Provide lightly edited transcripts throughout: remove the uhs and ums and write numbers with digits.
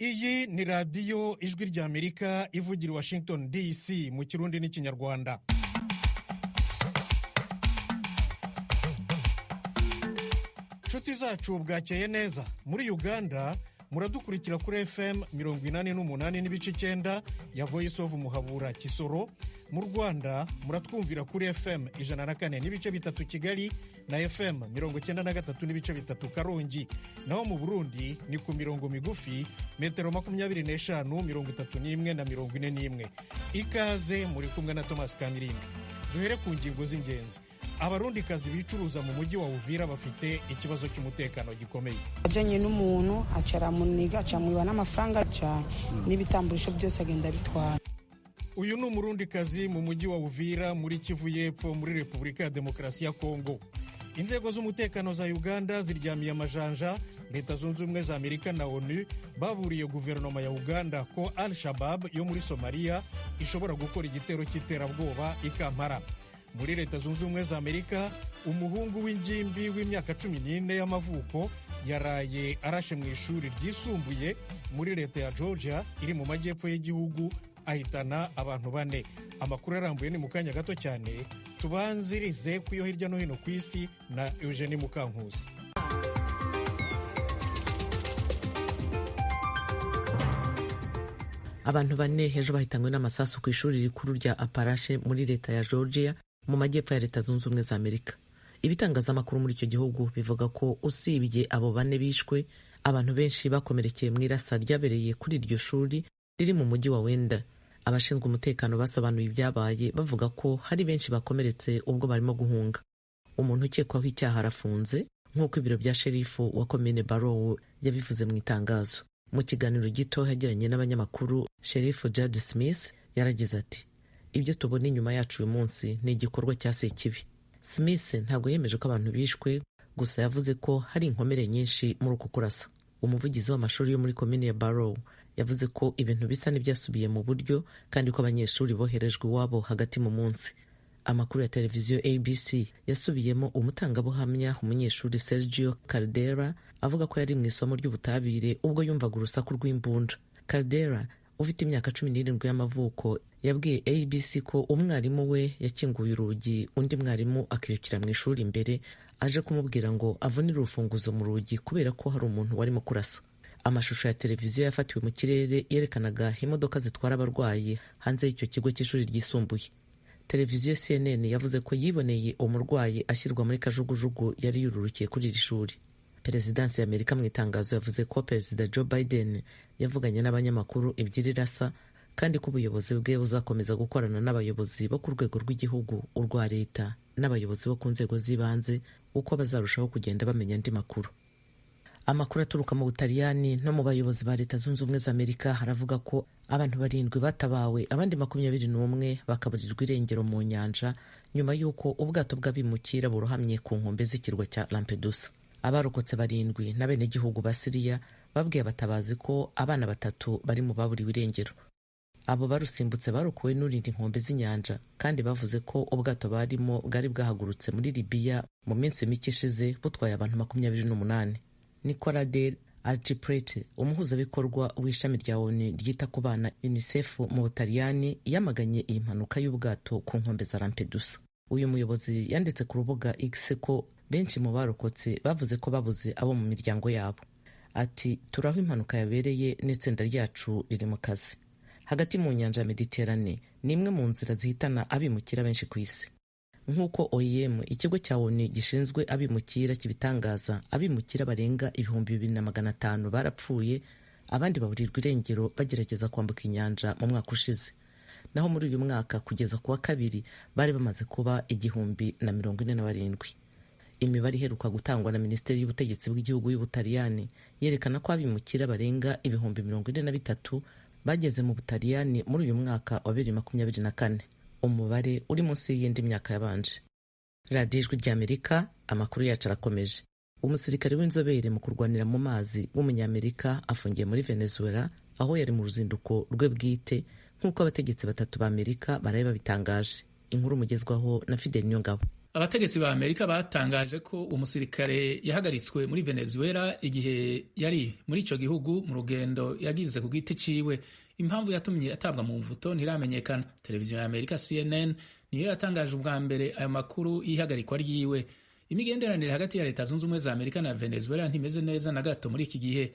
Iyi ni Radiyo Ijwi ry'Amerika ivugira i Washington DC mu Kirundi n'Ikinyarwanda. Inshuti zacu, bwakeye neza. Muri Uganda muradukurikira kuri FM 88.9 ya Voice of Muhabura, Kisoro. Mu Rwanda muratwumvira kuri FM 104.3 Kigali na FM 93.3 Karongi. Naho mu Burundi ni ku mirongo migufi, metero 25, 31 na 41. Ikaze, muri kumwe na Thomas Kamirinda. Duhere ku ngingo z'ingenzi. Abarundikazi bicuruza mu mujyi wa Uvira bafite ikibazo cy'umutekano gikomeye. Ajyanye n'umuntu acara muniga, acamwiba n'amafaranga cyane n'ibitamburisho byose, agenda bitwara. Uyu ni Umurundikazi mu mujyi wa Uvira muri Kivu y'Epfo, muri Repubulika ya Demokarasi ya Kongo. Inzego z'umutekano za Uganda ziryamiye amajanja. Leta Zunze Ubumwe za Amerika na ONU baburiye guverinoma ya Uganda ko Al Shabab yo muri Somaliya ishobora gukora igitero cy'iterabwoba ikampara. Muri Leta Zunze Ubumwe za Amerika, umuhungu w'ingimbi w'imyaka 14 y'amavuko yaraye arashe mu ishuri ryisumbuye muri leta ya Georgia iri mu majyepfo y'igihugu, ahitana abantu bane. Amakuru arambuye ni mu kanya gato cyane. Tubanzirize ku yo hirya no hino ku isi na Eugenie Mukankusi. Abantu bane ejo bahitanywe n'amasasu ku ishuri rikuru rya Aparashe muri leta ya Georgia, mu majyepfo ya Leta Zunze Ubumwe za Amerika. Ibitangazamakuru muri icyo gihugu bivuga ko usibye abo bane bishwe, abantu benshi bakomerekeye mu irasa ryabereye kuri iryo shuri riri mu mujyi wa Wenda. Abashinzwe umutekano basobanuye ibyabaye bavuga ko hari benshi bakomeretse ubwo barimo guhunga. Umuntu ukekwaho icyaha arafunze, nk'uko ibiro bya sherifu wa komine Barrow yabivuze mu itangazo. Mu kiganiro gito yagiranye n'abanyamakuru, Sherifu Jad Smith yaragize ati: "Ibyo tubona inyuma yacu uyu munsi ni igikorwa cya sekibi." Smith ntabwo yemeje ko abantu bishwe, gusa yavuze ko hari inkomere nyinshi muri uku kurasa. Umuvugizi w'amashuri yo muri komine ya Barrow yavuze ko ibintu bisa n'ibyasubiye mu buryo kandi ko abanyeshuri boherejwe iwabo hagati mu munsi. Amakuru ya televiziyo ABC yasubiyemo umutangabuhamya, umunyeshuri Sergio Caldera, avuga ko yari mu isomo ry'ubutabire ubwo yumvaga urusaku rw'imbunda. Caldera ufite imyaka 17 y'amavuko yabwiye ABC ko umwarimu we yakinguye urugi, undi mwarimu akirukira mu ishuri imbere aje kumubwira ngo avunire urufunguzo mu rugi kubera ko hari umuntu warimo kurasa. Amashusho ya televiziyo yafatiwe mu kirere yerekanaga imodoka zitwara abarwayi hanze y'icyo kigo cy'ishuri ryisumbuye. Televiziyo CNN yavuze ko yiboneye umurwayi ashyirwa muri kajugujugu yari yururukiye kuri iri shuri. Perezidansi ya Amerika mu itangazo yavuze ko Perezida Joe Biden yavuganye n'abanyamakuru iby'iri rasa, kandi ko ubuyobozi bwe buzakomeza gukorana n'abayobozi bo ku rwego rw'igihugu, urwa leta n'abayobozi bo ku nzego z'ibanze uko bazarushaho kugenda bamenya andi makuru. Amakuru aturuka mu Butaliyani no mu bayobozi ba Leta Zunze Ubumwe za Amerika haravuga ko abantu barindwi batabawe, abandi 21 bakaburirwa irengero mu nyanja nyuma y'uko ubwato bw'abimukira burohamye ku nkombe z'ikirwa cya Lampedusa. Abarokotse barindwi n'abenegihugu ba Siriya babwiye abatabazi ko abana batatu bari mu baburiwe irengero. Abo barusimbutse barokowe n'urinda inkombe z'inyanja, kandi bavuze ko ubwato barimo bwari bwahagurutse muri Libiya mu minsi mike ishize butwaye abantu 28. Nicola Del Arciprete, umuhuzabikorwa w'ishami rya ONU ryita ku bana UNICEF mu Butaliyani, yamaganye iyi mpanuka y'ubwato ku nkombe za Lampedusa. Uyu muyobozi yanditse ku rubuga X ko benshi mu barokotse bavuze ko babuze abo mu miryango yabo. Ati: "Turi aho impanuka yabereye n'itsinda ryacu riri mu kazi." Hagati mu nyanja ya Mediterane ni imwe mu nzira zihitana abimukira benshi ku isi. Nk'uko OIM, ikigo cya ONU gishinzwe abimukira, kibitangaza, abimukira barenga 2500 barapfuye, abandi baburirwa irengero bagerageza kwambuka inyanja mu mwaka ushize. Naho muri uyu mwaka, kugeza ku wa kabiri, bari bamaze kuba 1047. Imibare iheruka gutangwa na Minisiteri y'Ubutegetsi bw'Igihugu y'Ubutaliyani yerekana ko abimukira barenga 43,000 bageze mu Butaliyani muri uyu mwaka wa 2024, umubare uri munsi y'iyindi myaka yabanje. Radiyo Ijwi ry'Amerika, amakuru yacu arakomeje. Umusirikare w'inzobere mu kurwanira mu mazi w'Umunyamerika afungiye muri Venezuela aho yari mu ruzinduko rwe bwite, nk'uko abategetsi batatu ba Amerika baraye babitangaje. Inkuru mugezwaho na Fidel Niyongabo. Abategetsi ba Amerika batangaje ko umusirikare yahagaritswe muri Venezuela igihe yari muri ico gihugu mu rugendo yagize ku giti ciwe. Impamvu yatumye atabwa mu mvuto ntiramenyekana. Televiziyo ya Amerika CNN niyo yatangaje ubwa mbere ayo makuru y'ihagarikwa ryiwe. Imigenderanire hagati ya Leta Zunze Ubumwe za Amerika na Venezuela ntimeze neza na gato muri iki gihe.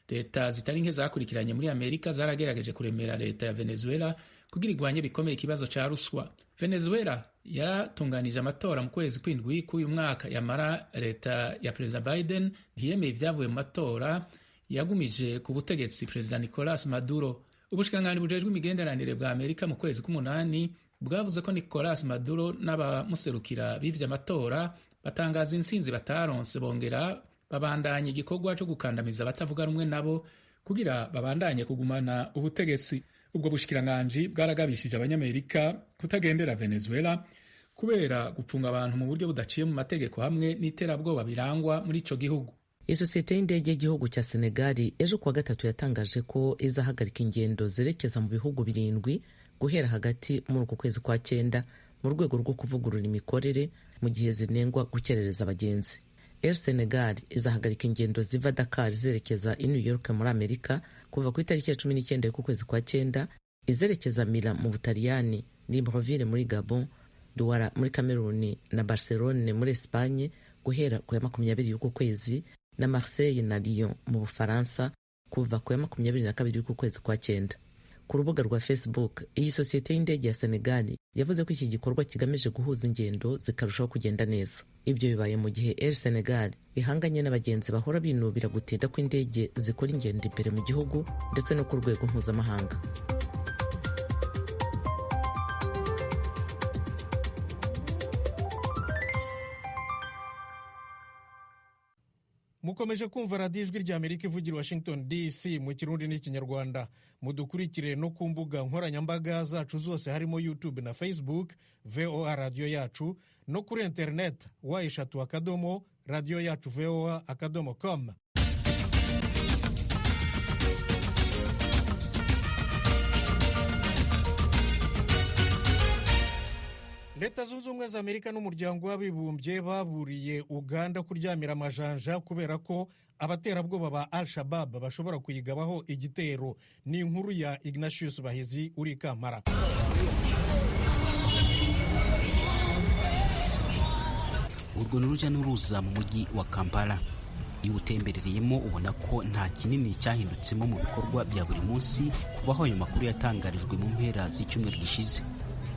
Leta zitari nke zakurikiranye muri Amerika zaragerageje kuremera leta ya Venezuela kugira igwanye bikomeye ikibazo ca ruswa. Venezuela yaratunganije amatora mu kwezi kw'indwi k'uyu mwaka, yamara leta ya Perezida Biden ntiyemeye ibyavuye mu matora, yagumije ku butegetsi Perezida Nicolas Maduro. Ubushikiranganji bujejwe imigenderanire bwa Amerika mu kwezi k'umunani bwavuze ko Nicolas Maduro n'abamuserukira bivye amatora batangaza intsinzi bataronse, bongera babandanya igikorwa cyo gukandamiza abatavuga rumwe nabo kugira babandanye kugumana ubutegetsi. Ubwo bushikiranganji bwaragabishije Abanyamerika kutagendera Venezuela kubera gupfunga abantu mu buryo budaciye mu mategeko hamwe n'iterabwoba birangwa muri ico gihugu. Isosiyete y'indege y'igihugu cya Senegali ejo kuwa gatatu yatangaje ko izahagarika ingendo zerekeza mu bihugu 7 guhera hagati muri uku kwezi kwa 9 mu rwego rwo kuvugurura imikorere mu gihe zinengwa gukerereza abagenzi. Air Senegal izahagarika ingendo ziva Dakar zerekeza i New York muri Amerika kuva ku itariki ya 19 y'ukwezi kwa 9, izerekeza Milan mu Butaliyani, Libreville muri Gabon, Douala muri Cameroon na Barcelone muri Espagne guhera ku ya 20 y'uku kwezi, na Marseille na Lyon mu Bufaransa kuva ku ya 22 y'uku kwezi kwa 9. Ku rubuga rwa Facebook, iyi sosiyete y'indege ya Senegal yavuze ko iki gikorwa kigamije guhuza ingendo zikarushaho kugenda neza. Ibyo bibaye mu gihe Air Senegal ihanganye n'abagenzi bahora binubira gutinda kw'indege zikora ingendo imbere mu gihugu ndetse no ku rwego mpuzamahanga. Mukomeje kumva radiyo Ijwi rya Amerika ivugira Washington DC mu Kirundi n'Ikinyarwanda. Mudukurikire no ku mbuga nkoranyambaga zacu zose harimo YouTube na Facebook VOA Radiyo Yacu, no kuri internet w radio yacu voa.com. Leta Zunze Ubumwe za Amerika n'Umuryango w'Abibumbye baburiye Uganda kuryamira amajanja kubera ko abaterabwoba ba Al-Shabab bashobora kuyigabaho igitero. Ni inkuru ya Ignatius Bahizi uri Kampala. Urwo ni urujya n'uruza mu mujyi wa Kampala. Iyo utemberereyemo ubona ko nta kinini cyahindutsemo mu bikorwa bya buri munsi kuva aho ayo makuru yatangarijwe mu mpera z'icyumweru gishize.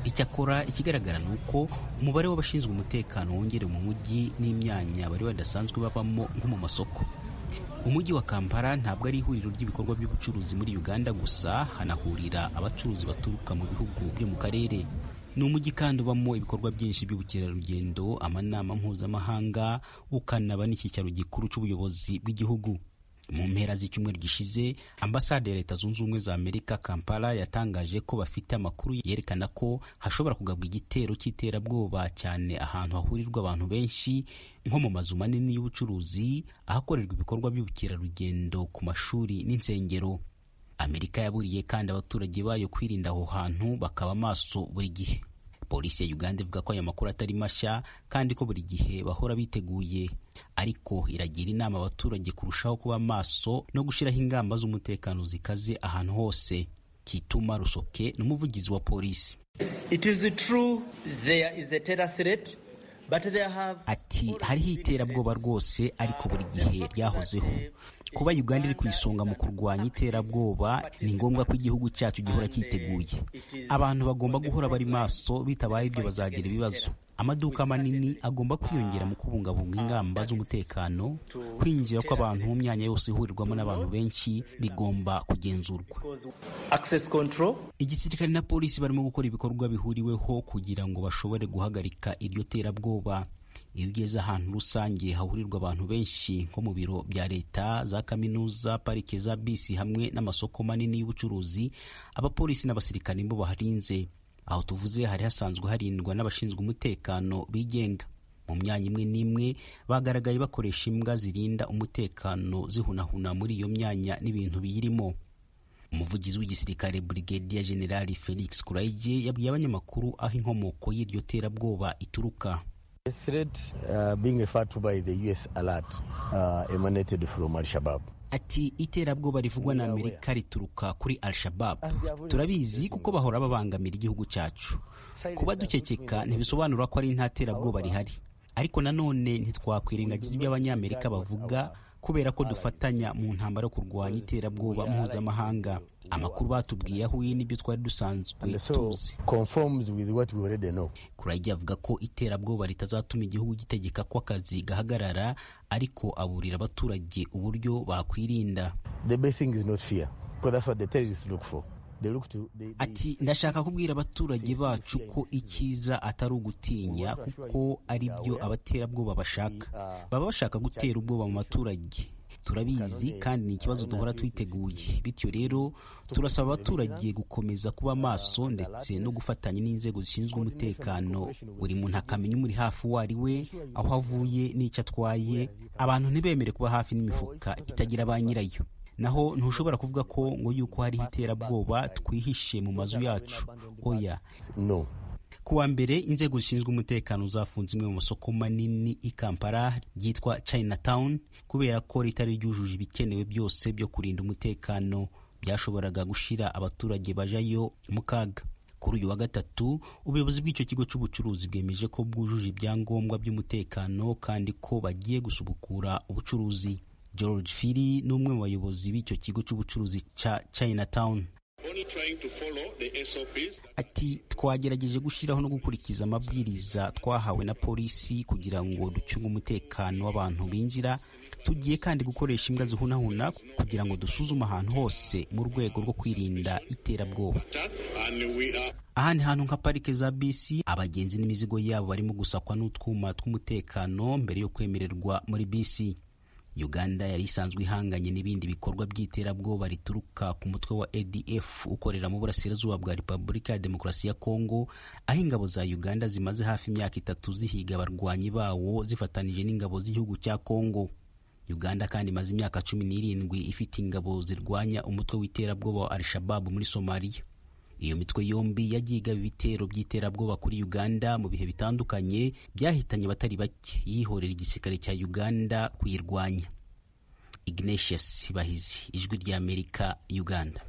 Icyakora ikigaragara ni uko umubare w'abashinzwe umutekano wongerewe mu mujyi n'imyanya bari badasanzwe babamo nko mu masoko. Umujyi wa Kampala ntabwo ari ihuriro ry'ibikorwa by'ubucuruzi muri Uganda gusa, hanahurira abacuruzi baturuka mu bihugu byo mu karere. Ni umujyi kandi ubamo ibikorwa byinshi by'ubukerarugendo, amanama mpuzamahanga, ukanaba n'icyicaro gikuru cy'ubuyobozi bw'igihugu. Mu mpera z'icyumweru gishize, ambasade ya Leta Zunze Ubumwe za Amerika Kampala yatangaje ko bafite amakuru yerekana ko hashobora kugabwa igitero cy'iterabwoba, cyane ahantu hahurirwa abantu benshi nko mu mazu manini y'ubucuruzi, ahakorerwa ibikorwa by'ubukerarugendo, ku mashuri n'insengero. Amerika yaburiye kandi abaturage bayo kwirinda aho hantu bakaba maso buri gihe. Polisi ya Uganda ivuga ko aya makuru atari mashya kandi ko buri gihe bahora biteguye, ariko iragira inama abaturage kurushaho kuba maso no gushyiraho ingamba z'umutekano zikaze ahantu hose. Kituma Rusoke ni umuvugizi wa polisi. It is true there is a terror threat. Ati hariho iterabwoba rwose, ariko buri gihe ryahozeho. Kuba Uganda iri ku isonga mu kurwanya iterabwoba, ni ngombwa ko igihugu cyacu gihora cyiteguye. Abantu bagomba guhora bari maso, bitabaye ibyo bazagira ibibazo. Amaduka manini agomba kwiyongera mu kubungabunga ingamba z'umutekano. Kwinjira kw'abantu mu myanya yose ihurirwamo n'abantu benshi bigomba kugenzurwa. Igisirikare na polisi barimo gukora ibikorwa bihuriweho kugira ngo bashobore guhagarika iryo terabwoba. Iyo ugeze ahantu rusange hahurirwa abantu benshi nko mu biro bya leta, za kaminuza, parike za bisi hamwe n'amasoko manini y'ubucuruzi, abapolisi n'abasirikare nibo baharinze. Aho tuvuze hari hasanzwe harindwa n'abashinzwe umutekano bigenga. Mu myanya imwe n'imwe bagaragaye bakoresha imbwa zirinda umutekano zihunahuna muri iyo myanya n'ibintu biyirimo. Umuvugizi w'igisirikare Brigadier General Felix Kuraige yabwiye abanyamakuru aho inkomoko y'iryo terabwoba ituruka. Ati iterabwoba rivugwa na Amerika rituruka kuri Al-Shabab. Turabizi kuko bahora babangamira igihugu cyacu. Kuba dukekeka ntibisobanura ko ari nta terabwoba rihari, ariko nanone ntitwakwirengagiza ibyo Abanyamerika bavuga kubera ko dufatanya mu ntambara yo kurwanya iterabwoba mpuzamahanga. Amakuru batubwiye ahuye n'ibyo twari dusanzwe tuzi. Kurayigi avuga ko iterabwoba ritazatuma igihugu gitegeka ko akazi gahagarara, ariko aburira abaturage uburyo bakwirinda. Ati ndashaka kubwira abaturage bacu ko icyiza atari ugutinya, kuko ari byo abaterabwoba bashaka. Baba bashaka gutera ubwoba mu baturage, turabizi kandi ni ikibazo duhora twiteguye. Bityo rero turasaba abaturage gukomeza kuba maso ndetse no gufatanya n'inzego zishinzwe umutekano, buri muntu akamenya umuri hafi uwo ari we, aho avuye n'icyo atwaye. Abantu ntibemere kuba hafi n'imifuka itagira ba nyirayo. Naho ntushobora kuvuga ko ngo yuko hariho iterabwoba twihishe mu mazu yacu, oya. No. Kuwa mbere inzego zishinzwe umutekano zafunze imwe mu masoko manini i Kampala ryitwa Chinatown kubera ko ritari ryujuje ibikenewe byose byo kurinda umutekano byashoboraga gushira abaturage bajayo mu kaga. Kuri uyu wa gatatu ubuyobozi bw'icyo kigo cy'ubucuruzi bwemeje ko bwujuje ibyangombwa by'umutekano kandi ko bagiye gusubukura ubucuruzi. George Phiri ni umwe mu bayobozi b'icyo kigo cy'ubucuruzi cya Chinatown. Ati twagerageje gushyiraho no gukurikiza amabwiriza twahawe na polisi kugira ngo ducunge umutekano w'abantu binjira. Tugiye kandi gukoresha imbwa zihunahuna kugira ngo dusuzume ahantu hose mu rwego rwo kwirinda iterabwoba. Ahandi hantu nka parike za bisi, abagenzi n'imizigo yabo barimo gusakwa n'utwuma tw'umutekano mbere yo kwemererwa muri bisi. Uganda yari isanzwe ihanganye n'ibindi bikorwa by'iterabwoba rituruka ku mutwe wa ADF ukorera mu burasirazuba bwa Repubulika ya Demokarasi ya Kongo, aho ingabo za Uganda zimaze hafi imyaka 3 zihiga abarwanyi bawo zifatanije n'ingabo z'igihugu cya Kongo. Uganda kandi imaze imyaka 17 ifite ingabo zirwanya umutwe w'iterabwoba wa Al-Shabaab muri Somalia. Iyo mitwe yombi yagiye igaba ibitero by'iterabwoba kuri Uganda mu bihe bitandukanye byahitanye abatari bake, yihorera igisirikare cya Uganda kuyirwanya. Ignatius Bahizi, Ijwi ry'Amerika, Uganda.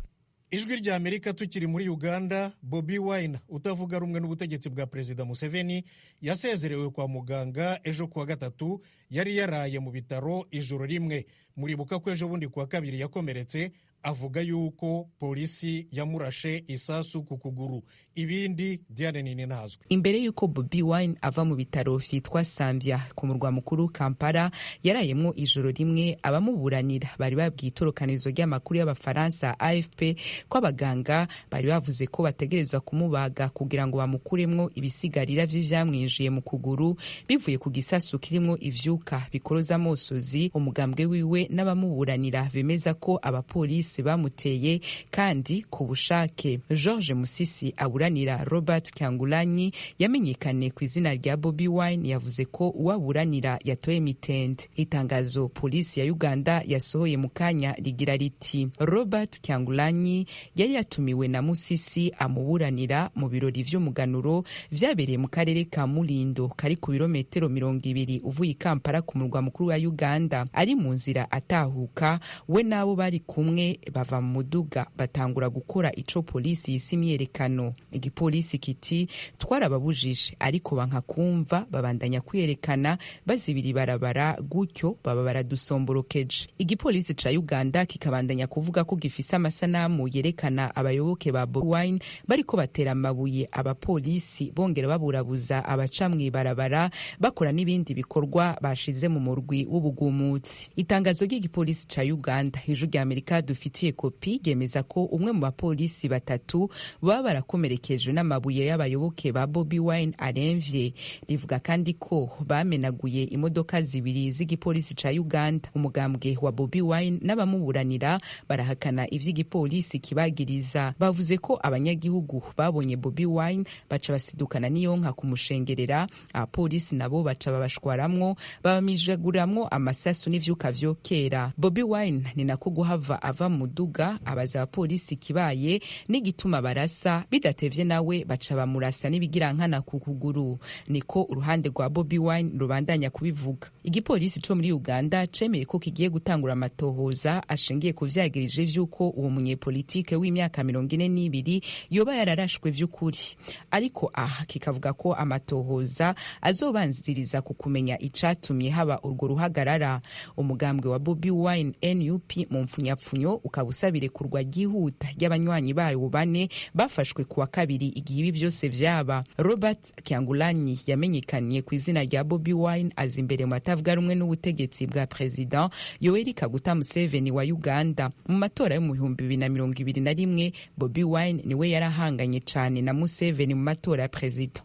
Ijwi ry'Amerika. Tukiri muri Uganda, Bobi Wine utavuga rumwe n'ubutegetsi bwa Perezida Museveni yasezerewe kwa muganga ejo kuwa gatatu. Yari yaraye mu bitaro ijoro rimwe. Muribuka ko ejo bundi kuwa kabiri yakomeretse, avuga yuko polisi yamurashe isasu ku kuguru. Ibindi Diane Nini ntazwi. Imbere y'uko Bobi Wine ava mu bitaro vyitwa Sambia ku murwa mukuru Kampala yarayemwo ijoro rimwe, abamuburanira bari babwiye itorokanizo ry'amakuru y'Abafaransa AFP ko abaganga bari bavuze ko bategerezwa kumubaga kugira ngo bamukuremwo ibisigarira vy'ivyamwinjiye mu kuguru bivuye ku gisasu kirimwo ivyuka bikoroza amosozi. Umugambwe wiwe n'abamuburanira bemeza ko abapolisi bamuteye kandi ku bushake. George Musisi aburanira Robert Kyangulanyi yamenyekanye ku izina rya Bobi Wine yavuze ko uwaburanira yatoye mitende. Itangazo polisi ya Uganda yasohoye mu kanya rigira riti Robert Kyangulanyi yari yatumiwe na Musisi amuburanira mu birori vy'umuganuro vyabereye mu karere ka Mulindo kari ku birometero 20 uvuye i Kampala ku murwa mukuru wa Uganda. Ari mu nzira atahuka, we n'abo bari kumwe bava mu muduga batangura gukora ico polisi yise imyerekano. Igipolisi kiti twarababujije, ariko banka kumva, babandanya kwiyerekana bazibira ibarabara, gutyo baba baradusomborokeje. Igipolisi ca Uganda kikabandanya kuvuga ko gifise amasanamu yerekana abayoboke ba Bobi Wine bariko batera amabuye abapolisi, bongera baburabuza abaca mw'ibarabara, bakora n'ibindi bikorwa bashize mu murwi w'ubugumutsi. Itangazo ry'igipolisi ca Uganda Ijwi rya Amerika dufitiye kopi ryemeza ko umwe mu bapolisi 3 baba barakomerekejwe n'amabuye y'abayoboke ba Bobi Wine aremvye. Rivuga kandi ko bamenaguye imodoka 2 z'igipolisi ca Uganda. Umugambwe wa Bobi Wine n'abamuburanira barahakana ivy'igipolisi kibagiriza. Bavuze ko abanyagihugu babonye Bobi Wine baca basidukana n'iyonka kumushengerera, abapolisi nabo baca babashwaramwo, babamijaguramwo amasasu n'ivyuka vyokera. Bobi Wine ni nako guhava ava mu muduga abaza abapolisi ikibaye n'igituma barasa. Bidatevye nawe baca bamurasa n'ibigirankana ku kuguru. Niko uruhande rwa Bobi Wine rubandanya kubivuga. Igipolisi co muri Uganda cemeye ko kigiye gutangura amatohoza ashingiye ku vyagirije vy'uko uwo munyepolitike w'imyaka 42 yoba yararashwe vy'ukuri, ariko aha kikavuga ko amatohoza azobanziriza ku kumenya icatumye haba urwo ruhagarara. Umugambwe wa Bobi Wine, NUP mu mfunyapfunyo, ukaba usaba irekurwa ryihuta ry'abanywanyi bayo bane bafashwe kuwa kabiri igihe ibi vyose vyaba. Robert Kyangulanyi yamenyekanye ku izina rya Bobi Wine aza imbere mu batavuga rumwe n'ubutegetsi bwa President Yoweri Kaguta Museveni wa Uganda. Mu matora yo mu 2021, Bobi Wine niwe yarahanganye cane na Museveni mu matora ya President.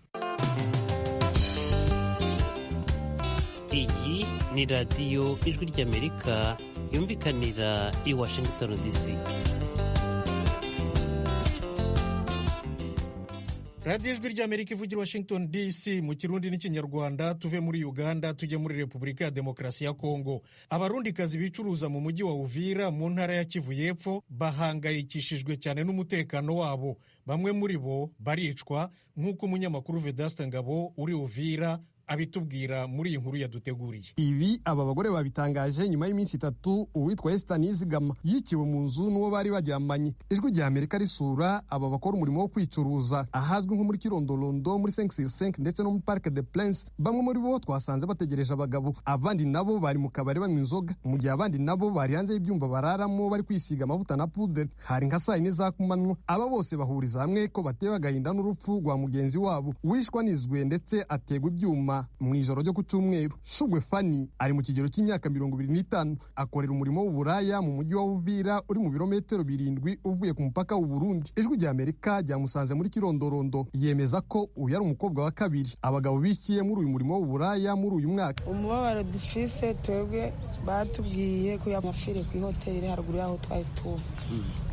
Iyi ni radiyo Ijwi ry'Amerika yumvikanira i Washington DC. Radiyo Ijwi ry'Amerika ivugira Washington DC mu Kirundi n'Ikinyarwanda. Tuve muri Uganda tujye muri Repubulika ya Demokarasi ya Kongo. Abarundikazi bicuruza mu mujyi wa Uvira mu ntara ya Kivu y'Epfo bahangayikishijwe cyane n'umutekano wabo. Bamwe muri bo baricwa, nk'uko umunyamakuru Vedaste Ngabo uri Uvira abitubwira muri iyi nkuru yaduteguriye. Ibi aba bagore babitangaje nyuma y'iminsi 3 uwitwa Esther Nizigama yikiwe mu nzu n'uwo bari baryamanye. Ijwi rya Amerika risura aba bakora umurimo wo kwicuruza ahazwi nko muri Kirondolondo, muri 565 ndetse no muri Parc des Princes. Bamwe muri bo twasanze bategereje abagabo, abandi nabo bari mu kabari banywa inzoga, mu gihe abandi nabo bari hanze y'ibyumba bararamo bari kwisiga amavuta na poudre. Hari nka saa 4 za kumanywa. Aba bose bahuriza hamwe ko batewe agahinda n'urupfu rwa mugenzi wabo wishwa nizwe ndetse ategwa ibyuma mu ijoro ryo ku cyumweru. Shugwe Fani ari mu kigero cy'imyaka 25, akorera umurimo w'uburaya mu mujyi wa Uvira uri mu birometero 7 uvuye ku mupaka w'u Burundi. Ijwi rya Amerika ryamusanze muri Kirondorondo, yemeza ko uyu ari umukobwa wa kabiri abagabo bishyuye muri uyu murimo w'uburaya muri uyu mwaka. Umubabaro dufise twebwe, batubwiye ko yafire ku ihoteli iri haruguru y'aho twari tuba.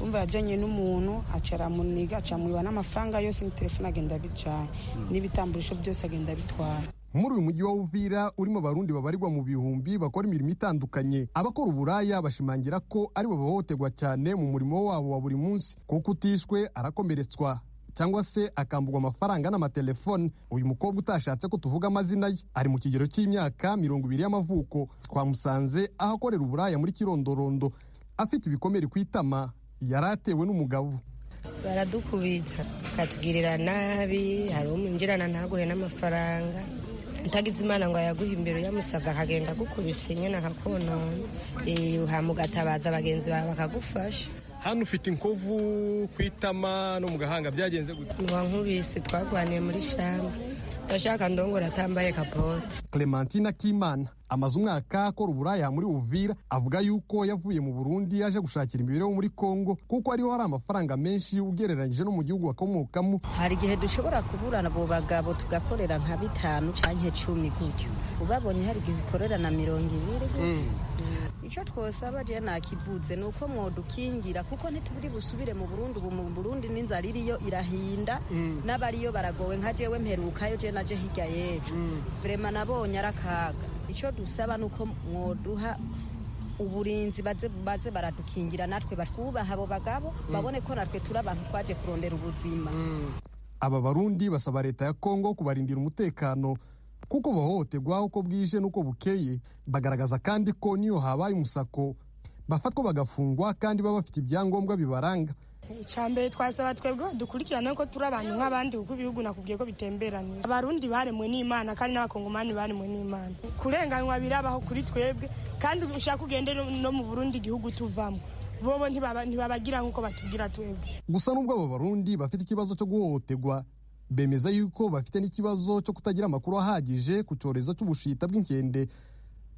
Umva, yajyanye n'umuntu acara muniga, acamwiba n'amafaranga yose n'itelefone, agenda abijanye n'ibitamburisho byose, agenda abitwara. Muri uyu mujyi wa Uvira urimo Abarundi babarirwa mu bihumbi bakora imirimo itandukanye, abakora uburaya bashimangira ko ari bo bahohoterwa cyane mu murimo wabo wa buri munsi, kuko utishwe arakomeretswa cyangwa se akamburwa amafaranga n'amatelefone. Uyu mukobwa utashatse ko tuvuga amazina ye ari mu kigero cy'imyaka 20 y'amavuko. Twamusanze aho akorera uburaya muri Kirondorondo afite ibikomere ku itama yari atewe n'umugabo. Baradukubita, bakatugirira nabi. Hari umwinjirana ntaguhe n'amafaranga, utagize Imana ngo ayaguhe imbere uyamusabye akagenda agukubise nyine akakonona, ugatabaza bagenzi bawe bakagufasha. Hano ufite inkovu ku itama no mu gahanga, byagenze gute? Wankubise twagwaniye muri shamba, ndashaka ndongora atambaye kapote. Clementine Akimana amaze umwaka akora uburaya muri Uvira. Avuga yuko yavuye mu Burundi yaje gushakira imibereho muri Kongo, kuko ariho hari amafaranga menshi ugereranyije no mu gihugu bakomokamo. Hari igihe dushobora kuburana abo bagabo tugakorera nka 5 canke 10 gutyo, ubabonye hari igihe ukorera na 20 gutyo. Icyo twosaba je nakivuze ni uko mwodukingira, kuko ntituburi busubire mu Burundi. Ubu mu Burundi n'inzara iriyo irahinda, n'abariyo baragowe. Nka jewe mperukayo, je naje hirya y'ejo, vraiment nabonye arakaga. Icyo dusaba ni uko mwoduha uburinzi, baze baradukingira natwe batwubaha, abo bagabo babone ko natwe turi abantu twaje kurondera ubuzima. Aba Barundi basaba leta ya Kongo kubarindira umutekano, kuko bahohoterwa uko bwije n'uko bukeye. Bagaragaza kandi ko niyo habaye umusako bafatwa bagafungwa kandi baba bafite ibyangombwa bibaranga. Icyambere twasaba twebwe badukurikirana ko turi abantu nk'abandi, kuko ibihugu nakubwiye ko bitemberanira. Abarundi baremwe n'Imana kandi n'Abakongomani baremwe n'Imana. Kurenganywa birabaho kuri twebwe, kandi ushaka ugende no mu Burundi igihugu tuvamo, bobo ntibabagira nk'uko batubwira twebwe. Gusa n'ubwo abo Barundi bafite ikibazo cyo guhohoterwa, bemeza yuko bafite n'ikibazo cyo kutagira amakuru ahagije ku cyorezo cy'ubushita bw'inkende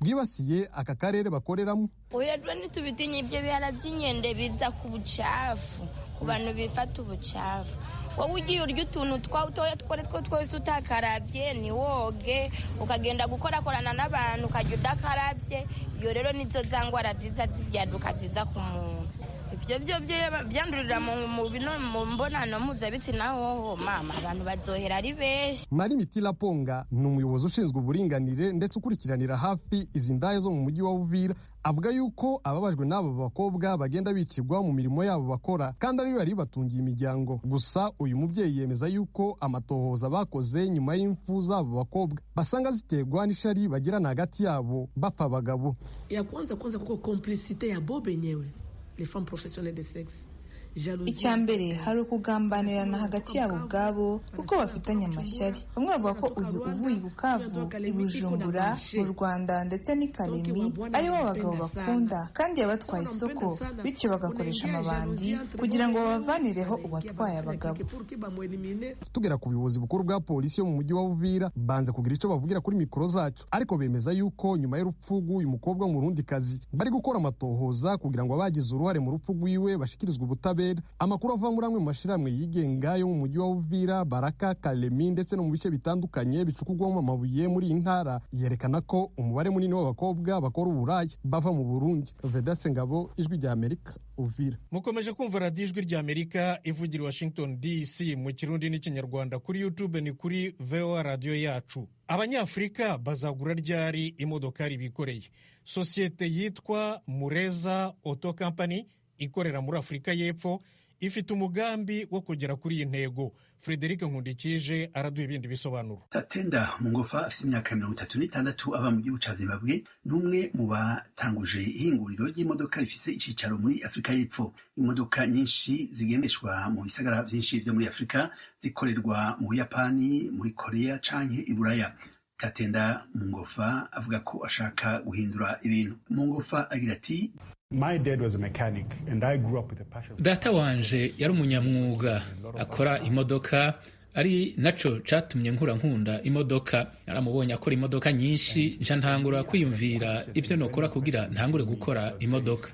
bwibasiye aka karere bakoreramo. Oya, twe ntitubitinye ibyo bihara by'inkende biza ku bucafu, ku bantu bifata ubucafu. Wowe ugiye urya utuntu twatoya twari two twose utakarabye, ntiwoge, ukagenda gukorakorana n'abantu ukajya udakarabye, iyo rero nizo za ndwara ziza zibyaduka ziza ku muntu. Ivyo byo byandurira mu mbonano mpuzabitsina hoho mama abantu bazohera ari benshi. Mari Mitila Ponga ni umuyobozi ushinzwe uburinganire ndetse ukurikiranira hafi izi ndaya zo mu mujyi wa Uvira, avuga yuko ababajwe n'abo bakobwa bagenda bicirwa mu mirimo yabo bakora kandi ariyo yari batungiye imiryango. Gusa uyu mubyeyi yemeza yuko amatohoza bakoze nyuma y'imfu z'abo bakobwa basanga ziterwa n'ishari bagirana hagati yabo bapfa abagabo. Ya kwanza kwanza kuko complicité ya bo benyewe les femmes professionnelles de sexe. Icya mbere hari ukugambanirana hagati yabo ubwabo kuko bafitanye amashyari. Bamwe bavuga ko uyu uvuye i Bukavu, i Bujumbura, mu Rwanda ndetse n'i Kalemi ari bo bagabo bakunda kandi yabatwaye isoko, bityo bagakoresha amabandi kugira ngo babavanireho uwatwaye abagabo. Tugera ku buyobozi bukuru bwa polisi yo mu mujyi wa Uvira, banze kugira icyo bavugira kuri mikoro zacu, ariko bemeza yuko nyuma y'urupfu rw'uyu mukobwa w'umurundikazi bari gukora amatohoza kugira ngo abagize uruhare mu rupfu rw'iwe bashikirizwe ubutabera. Amakuru ava muri amwe mu mashyirahamwe yigenga yo mu mujyi wa Uvira, Baraka, Kalemi ndetse no mu bice bitandukanye bicukurwamo amabuye muri iyi ntara yerekana ko umubare munini w'abakobwa bakora uburaya bava mu Burundi. Vedaste Ngabo, Ijwi rya Amerika, Uvira. Mukomeje kumva radiyo Ijwi rya Amerika ivugira i Washington DC mu Kirundi n'Ikinyarwanda. Kuri YouTube ni kuri VOA radiyo yacu. Abanyafurika bazagura ryari imodokari bikoreye? Sosiyete yitwa Mureza Auto Company ikorera muri Afurika y'Epfo ifite umugambi wo kugera kuri iyi ntego. Frederic Nkundikije araduha ibindi bisobanuro. Tatenda Mungofa afite imyaka 36 aba mu gihugu ca Zimbabwe, n'umwe mu batanguje ihinguriro ry'imodoka rifise icicaro muri Afurika y'Epfo. Imodoka nyinshi zigendeshwa mu bisagara vyinshi vyo muri Afurika zikorerwa mu Buyapani, muri Korea canke i Buraya. Tatenda Mungofa avuga ko ashaka guhindura ibintu. Mungofa agira ati: Data wanje yari umunyamwuga akora imodoka, ari naco catumye nkura nkunda imodoka. Naramubonye akora imodoka nyinshi, nca ntangura kwiyumvira ivyo nokora kugira ntangure gukora imodoka.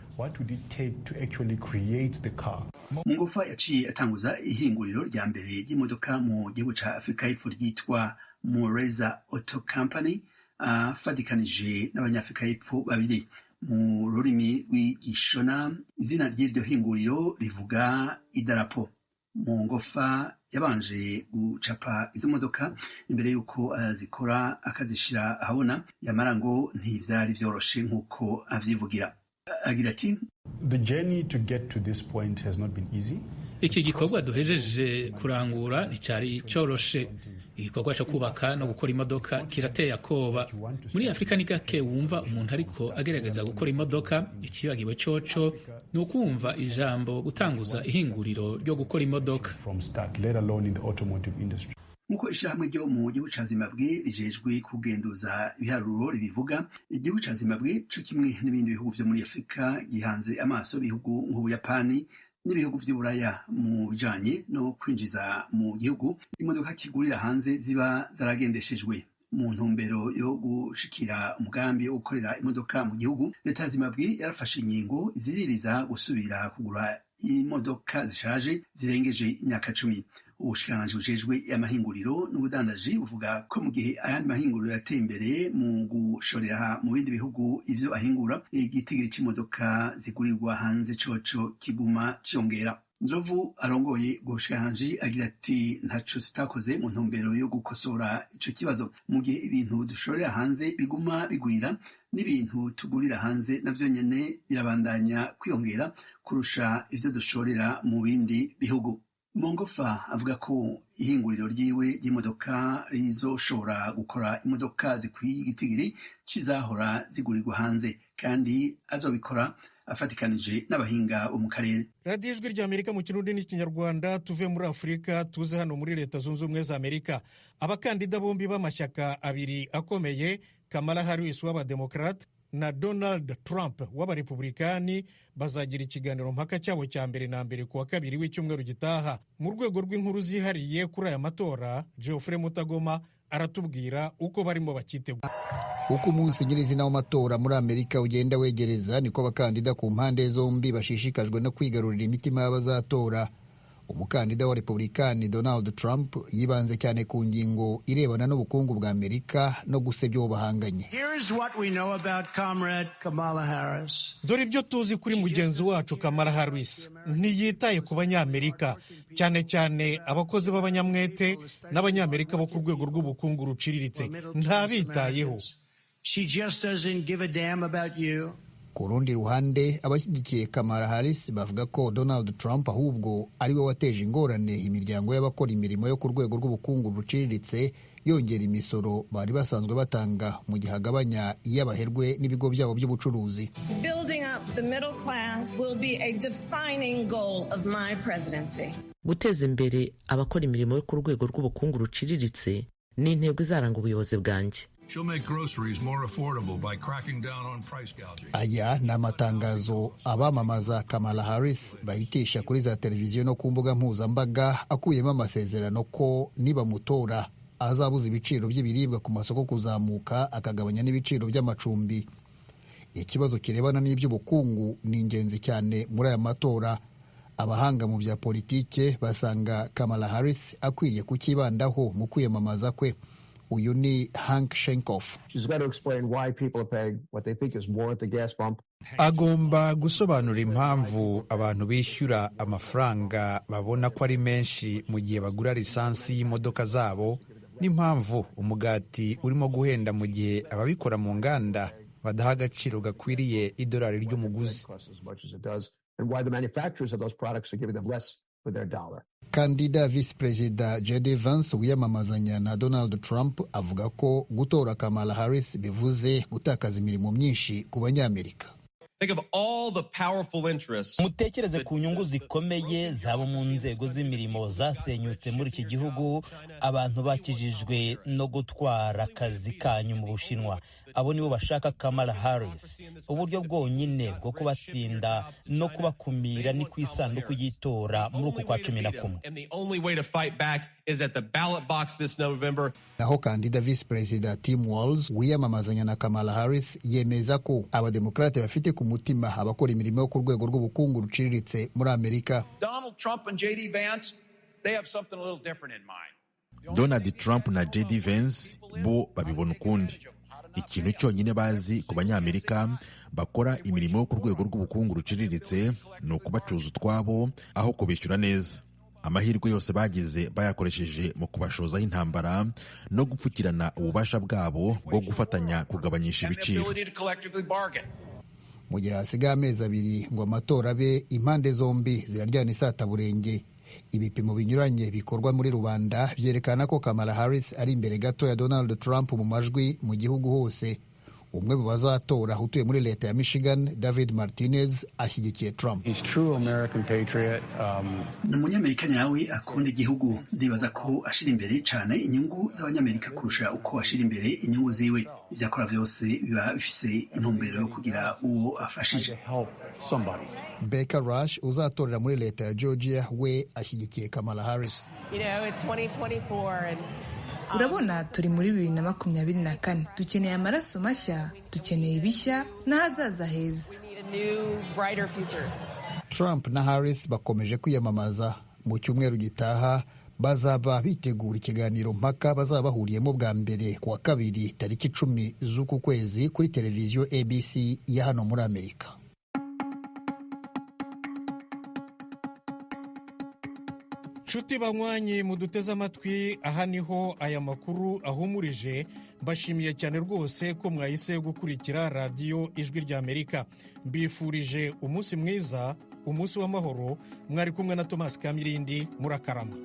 Mungofa yaciye atanguza ihinguriro rya mbere ry'imodoka mu gihugu ca Afurika y'Epfo ryitwa Mureza Auto Company, afadikanije n'abanyafurika y'Epfo babiri. Mu rurimi rw'igishona izina ry'iryo hinguriro rivuga idarapo. Mungofa yabanje gucapa izo modoka imbere y'uko azikora akazishira ahabona, yamara ngo ntivyari vyoroshe nk'uko avyivugira. Agira ati: Iki gikorwa duhejeje kurangura nticyari coroshe. Igikorwa cyo kubaka no gukora imodoka kirateye akoba. Muri Afurika ni gake wumva umuntu ariko agerageza gukora imodoka. Ikibagiwe coco ni ukumva ijambo gutanguza ihinguriro ryo gukora imodoka. Nk'uko ishirahamwe ryo mu gihugu ca Zimbabwe rijejwe kugenduza ibiharuro ribivuga, igihugu ca Zimbabwe co kimwe n'ibindi bihugu vyo muri Afurika gihanze amaso ibihugu nk'Ubuyapani n'ibihugu vy'Iburaya mu bijanye no kwinjiza mu gihugu imodoka kigurira hanze ziba zaragendeshejwe. Mu ntumbero yo gushikira umugambi wo gukorera imodoka mu gihugu, leta ya Zimbabwe yarafashe ingingo iziririza gusubira kugura imodoka zishaje zirengeje imyaka 10. Ubushikiranganji bujejwe amahinguriro n'ubudandaji buvuga ko mu gihe ayandi mahinguriro yateye imbere mu gushorera mu bindi bihugu ivyo ahingura, igitigiri c'imodoka zigurirwa hanze coco kiguma ciyongera. Nzovu arongoye ubwo bushikiranganji agira ati: ntaco tutakoze mu ntumbero yo gukosora ico kibazo. Mu gihe ibintu dushorera hanze biguma bigwira, n'ibintu tugurira hanze navyo nyene birabandanya kwiyongera kurusha ivyo dushorera mu bindi bihugu. Mongofa avuga ko ihinguriro ryiwe ry'imodoka rizoshobora gukora imodoka zikwiye igitigiri cizahora zigurirwa hanze, kandi azobikora afatikanije n'abahinga bo mu karere. Radiyo Ijwi rya Amerika mu Kirundi n'Ikinyarwanda. Tuve muri Afurika tuze hano muri Leta Zunze Ubumwe za Amerika. Abakandida bombi b'amashyaka abiri akomeye, Kamala Harris w'Abademokrate na Donald Trump w'Abarepublikani, bazagira ikiganiro mpaka cyabo cya mbere na mbere kuwa kabiri w'icyumweru gitaha. Mu rwego rw'inkuru zihariye kuri aya matora, Geoffrey Mutagoma aratubwira uko barimo bakitegura. Uko umunsi nyirizina w'amatora muri Amerika ugenda wegereza, niko abakandida ku mpande zombi bashishikajwe no kwigarurira imitima y'abazatora. Umukandida wa Republikani Donald Trump yibanze cyane ku ngingo irebana n'ubukungu bwa Amerika no gusebya uwo bahanganye. Dore ibyo tuzi kuri mugenzi wacu Kamala Harris: ntiyitaye ku Banyamerika, cyane cyane abakozi b'abanyamwete n'Abanyamerika bo ku rwego rw'ubukungu ruciriritse, ntabitayeho. Ku rundi ruhande, abashyigikiye Kamala Harris bavuga ko Donald Trump ahubwo ari we wateje ingorane imiryango y'abakora imirimo yo ku rwego rw'ubukungu buciriritse, yongera imisoro bari basanzwe batanga mu gihe agabanya iy'abaherwe n'ibigo byabo by'ubucuruzi. Guteza imbere abakora imirimo yo ku rwego rw'ubukungu ruciriritse ni intego izaranga ubuyobozi bwanjye. Aya ni amatangazo abamamaza Kamala Harris bahitisha kuri za televiziyo no ku mbuga mpuzambaga, akubiyemo amasezerano ko nibamutora azabuza ibiciro by'ibiribwa ku masoko kuzamuka, akagabanya n'ibiciro by'amacumbi. Ikibazo kirebana n'iby'ubukungu ni ingenzi cyane muri aya matora. Abahanga mu bya politike basanga Kamala Harris akwiriye kucyibandaho mu kwiyamamaza kwe. Uyu ni Hank Shenkoff. Agomba gusobanura impamvu abantu bishyura amafaranga babona ko ari menshi mu gihe bagura lisansi y'imodoka zabo, n'impamvu umugati urimo guhenda mu gihe ababikora mu nganda badaha agaciro gakwiriye idolari ry'umuguzi. Kandida visi perezida JD Vance wiyamamazanya na Donald Trump avuga ko gutora Kamala Harris bivuze gutakaza imirimo myinshi ku Banyamerika. Mutekereze ku nyungu zikomeye zaba mu nzego z'imirimo zasenyutse muri iki gihugu, abantu bakijijwe no gutwara akazi kanyu mu Bushinwa. Abo nibo bashaka Kamala Harris. Uburyo bwonyine bwo kubatsinda no kubakumira ni ku isanduku y'itora muri uku kwa 11. Naho kandida visi perezida Tim Walz wiyamamazanya na Kamala Harris yemeza ko abademokarate bafite ku mutima abakora imirimo yo ku rwego rw'ubukungu ruciriritse muri Amerika. Donald Trump na JD Vance bo babibona ukundi. Ikintu cyonyine bazi ku Banyamerika bakora imirimo yo ku rwego rw'ubukungu ruciriritse ni ukubacuza utwabo aho kubishyura neza. Amahirwe yose bagize bayakoresheje mu kubashozaho intambara no gupfukirana ububasha bwabo bwo gufatanya kugabanyisha ibiciro. Mu gihe hasigaye amezi 2 ngo amatora abe, impande zombi ziraryana isataburenge. Ibipimo binyuranye bikorwa muri rubanda byerekana ko Kamala Harris ari imbere gato ya Donald Trump mu majwi mu gihugu hose. Umwe mu bazatora utuye muri leta ya Michigan, David Martinez, ashyigikiye Trump. Ni umunyamerika nyawe akunda igihugu. Ndibaza ko ashira imbere cyane inyungu z'Abanyamerika kurusha uko ashira imbere inyungu ziwe. Ibyo akora byose biba bifise intumbero yo kugira uwo afashije. Baker Rush uzatorera muri leta ya Georgia we ashyigikiye Kamala Harris. Urabona, turi muri 2024, dukeneye amaraso mashya, dukeneye ibishya n'ahazaza heza. Trump na Harris bakomeje kwiyamamaza. Mu cyumweru gitaha bazaba bitegura ikiganiro mpaka bazaba bahuriyemo bwa mbere ku wa kabiri tariki 10 z'uku kwezi kuri televiziyo ABC ya hano muri Amerika. Nshuti banywanyi muduteze amatwi, aha niho aya makuru ahumurije. Mbashimiye cyane rwose ko mwahise gukurikira radiyo Ijwi ry'Amerika. Mbifurije umunsi mwiza, umunsi w'amahoro. Mwari kumwe na Thomas Kamirindi, murakarama.